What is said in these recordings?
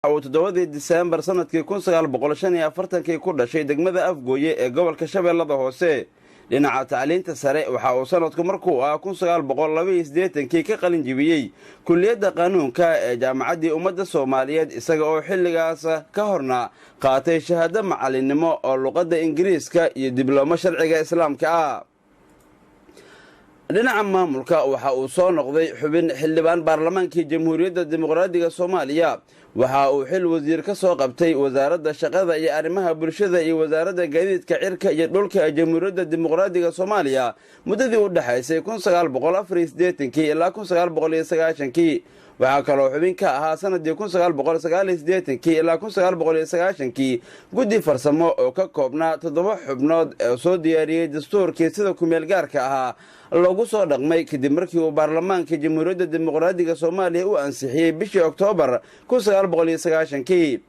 Uu 7-dii Diseembar sanadkii 1945-kii ku dhashay degmada Afgooye ee gobolka Shabeellada Hoose. Dhinaca tacliinta sare, waxa uu sanadku markuu ah 1982-kii ka qalin jibiyey kulliyadda qaanuunka ee Jaamacaddii Ummadda Soomaaliyeed, isaga oo xilligaas ka horna qaatay shahaado macalinimo oo luqadda Ingiriiska iyo diblomo sharciga Islaamka ah. Dhinaca maamulka, waxa uu soo noqday xubin xildhibaan baarlamaankii Jamhuuriyadda Dimuqraadiga Soomaaliya. Waxa uu xil wasiir ka soo qabtay Wasaaradda Shaqada iyo Arrimaha Bulshada iyo Wasaaradda Gaadiidka Cirka iyo Dhulka ee Jamhuuriyadda Dimuqraadiga Soomaaliya muddadii u dhexaysay 1984-kii ilaa 1990-kii. Waxaa kaloo xubin ka ahaa sanadii 1989-kii ilaa 1990-kii guddi farsamo oo ka koobnaa toddoba xubnood oo soo diyaariyey dastuurkii sida kumeel gaarka ahaa loogu soo dhaqmay, kadib markii uu baarlamaanka Jamhuuriyadda Dimuqraadiga Soomaaliya u ansixiyey bishii Oktoobar 1990-kii.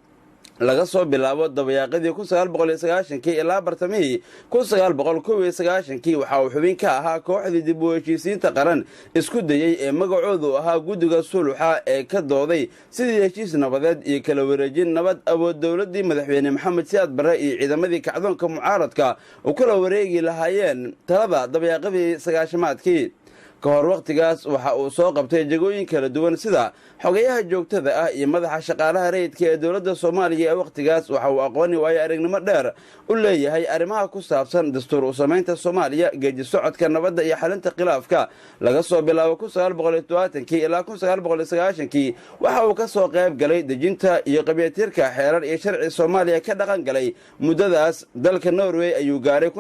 Laga soo bilaabo dabayaaqadii 1990-kii ilaa bartamihii 1991-kii, waxa uu xubin ka ahaa kooxdii dib u heshiisiinta qaran isku dayey ee magacoodu ahaa Guddiga Suluxa, ee ka dooday sidii heshiis nabadeed iyo kala wareejin nabad awood dowladdii Madaxweyne Maxamed Siyaad Barre iyo ciidamadii kacdoonka mucaaradka u kala wareegi lahaayeen talada dabayaaqadii sagaashamaadkii. Ka hor wakhtigaas, waxa uu soo qabtay jegooyin kala duwan, sida xogayaha joogtada ah iyo madaxa shaqaalaha rayidka ee dowladda Soomaaliya ee wakhtigaas. Waxa uu aqooni waayo aragnimo dheer u leeyahay arrimaha ku saabsan dastuur u samaynta Soomaaliya, geeji socodka nabadda iyo xalinta khilaafka. Laga soo bilaabo 1970-kii ilaa 1990-kii, waxa uu ka soo qayb galay dejinta iyo qabyatirka xeerar iyo sharci Soomaaliya ka dhaqan galay muddadaas. Dalka Norway ayuu gaaray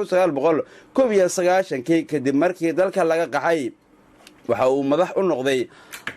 1991-kii, kadib markii dalka laga qaxay. Waxa uu madax u noqday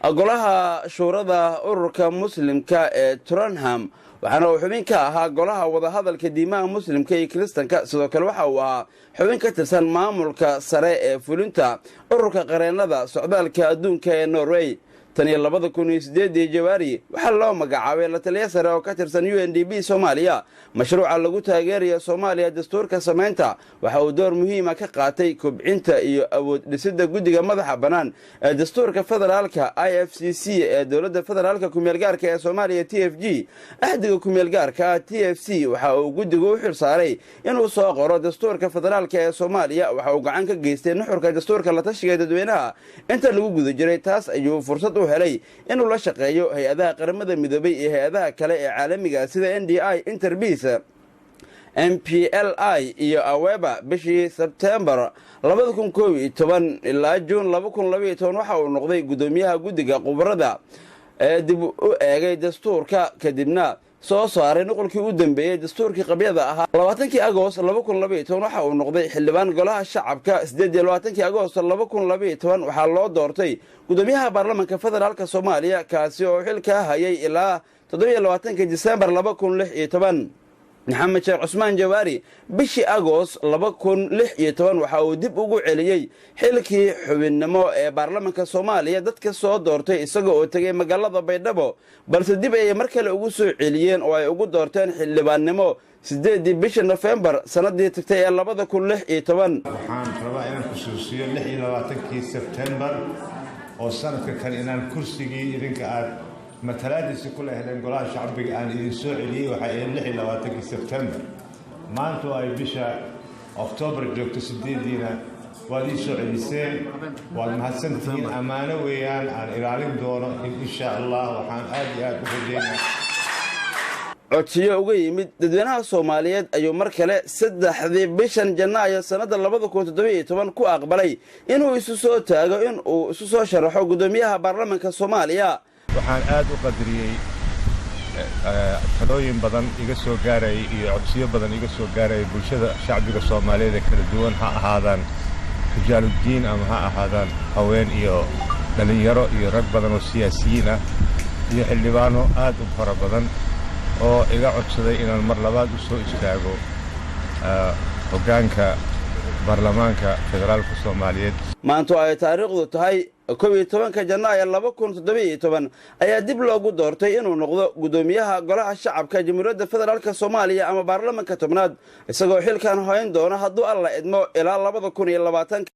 Golaha Shuurada Ururka Muslimka ee Trondheim, waxaana uu xubin ka ahaa Golaha Wadahadalka Diimaha Muslimka iyo Kiristanka. Sidoo kale, waxa uu ahaa xubin ka tirsan maamulka sare ee fulinta Ururka Qareennada Socdaalka Adduunka ee Norway. Tan iyo 2008-dii, Jawaari waxaa loo magacaabay la taliya sare oo ka tirsan UNDP Soomaaliya, mashruuca lagu taageerayo Soomaaliya dastuurka samaynta. Waxa uu door muhiima ka qaatay kobcinta iyo awood dhisidda Guddiga Madaxa Bannaan ee Dastuurka Federaalka, IFCC, ee dowladda federaalka kumeelgaarka ee Soomaaliya, TFG. Axdiga kumeelgaarka TFC waxa uu guddigu u xil saaray inuu soo qoro dastuurka federaalka ee Soomaaliya. Waxa uu gacan ka geystay nuxurka dastuurka la tashiga dadweynaha inta lagu guda jiray. Taas ayuu fursad u helay inuu la shaqeeyo hay-adaha Qaramada Midoobay iyo hay-adaha kale ee caalamiga, sida NDI, Interpeace, MPLI iyo AWEBA. Bishii Sebtembar 2011 ilaa Juun 2012, waxa uu noqday guddoomiyaha guddiga khubarada ee dib u eegay dastuurka, kadibna soo saaray nuqulkii u dambeeyey dastuurkii qabyada ahaa. 20-kii Agoost 2012, waxa uu noqday xildhibaan Golaha Shacabka. 28-kii Agoost 2012, waxaa loo doortay guddoomiyaha baarlamanka federaalka Soomaaliya, kaasi oo xilkaa hayay ilaa 27-ka Disembar 2016. Maxamed Sheekh Cusmaan Jawaari bishii Agost 2016 waxa uu dib ugu celiyey xilkii xubinnimo ee baarlamanka Soomaaliya dadka soo doortay, isaga oo tegay magaalada Baydhabo, balse dib ayay mar kale ugu soo celiyeen oo ay ugu doorteen xildhibaannimo 8-dii bisha Nofembar sanadii tagtay ee 2016. Waxaan rabaa inaan xusuusiyo 26-kii Sebtembar oo sanadka kan inaan kursigii idinka aad matalaadiisi ku lehdeen Golaha Shacbiga aan idin soo celiyey. Waxay ahayd 26-kii Sebtembar. Maanta oo ay bisha Oktoobar joogto 8-diina, waad ii soo celiseen. Waad mahadsantihiin. Ammaano weeyaan aan ilaalin doono, insha Allah. Waxaan aad iyo aad u rajeynaa Codsiyo uga yimid dadweynaha Soomaaliyeed ayuu mar kale 3-dii bishan Janaayo sannadda 2017 ku aqbalay inuu isu soo taago, in uu isu soo sharaxo guddoomiyaha baarlamanka Soomaaliya. Waxaan aad u qadariyey talooyin badan iga soo gaarayay iyo codsiyo badan iga soo gaarayay bulshada shacbiga Soomaaliyeed ee kala duwan, ha ahaadaan rijaaluddiin ama ha ahaadaan haween iyo dhallinyaro iyo rag badan oo siyaasiyiin ah iyo xildhibaano aad u fara badan oo iga codsaday inaan mar labaad u soo istaago hoggaanka baarlamaanka federaalka Soomaaliyeed. Maanto ay taariikhdu tahay 11-ka Janaayo 2017 ayaa dib loogu doortay inuu noqdo guddoomiyaha Golaha Shacabka Jamhuuriyadda Federaalka Soomaaliya ama baarlamanka tobnaad, isagoo xilkan hoyn doona, hadduu Alla idmo, ilaa 2020-ka.